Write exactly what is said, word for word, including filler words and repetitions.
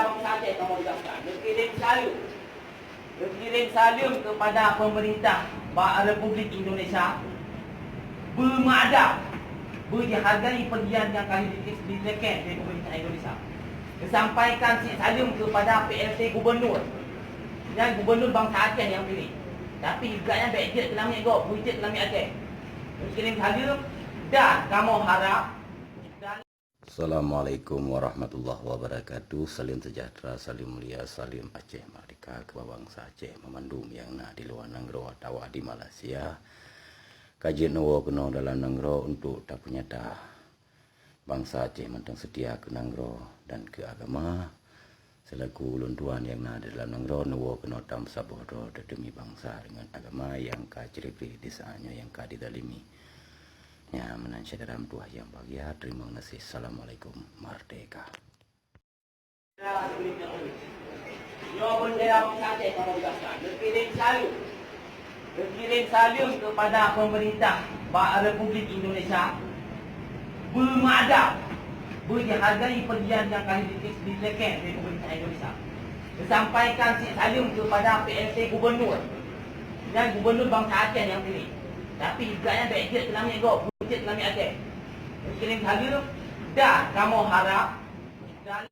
Bansa Aceh kamoe tugaskan, neukirim saleuem. Neukirim saleuem kepada pemerintah ba-, Republik Indonesia, beumadab, beujihargai peulian nyang ka jiteken lé pemerintah Indonesia. Neusampaikan cit saleuem kepada P L T gubernur. Nyan gubernur bansa Aceh nyang piléh. Tapi gobnyan bèk jeuet keu namiet gob, beujeuet keu namiet Aceh. Neukirim saleuem dan kamoe harab. Assalamualaikum warahmatullahi wabarakatuh. Saleuem sejahtera, saleuem mulia, saleuem Aceh Merdeka keu bansa Aceh meumandum nyang na di luwa nanggroe atawa di Malaysia. Ka jeuet neuwoe keunoe dalam nanggroe untuk tapeunyata bansa Aceh mantong seutia keu nanggroe dan keu agama. Seulaku ulôn tuan nyang na di dalam nanggroe, neuwoe keunoe tameusaboh droe demi bansa deungon agama nyang ka jri-bri di saát nyoe nyang ka dizalimi. Nyan meunan syedara meutuah nyang bahgia, teurimong gaséh. Assalamualaikum, merdeka. Neukirim saleuem. Neukirim saleuem kepada pemerintah ba-, Republik Indonesia, beumadab, beujihargai peulian nyang ka jiteken lé pemerintah Indonesia. Neusampaikan cit saleuem kepada P L T gubernur. Nyan gubernur bansa Aceh nyang piléh. Tapi gobnyan bèk jeuet keu namiet gob, beujeuet keu namiet Aceh. Neukirim saleuem dan kamoe harab dan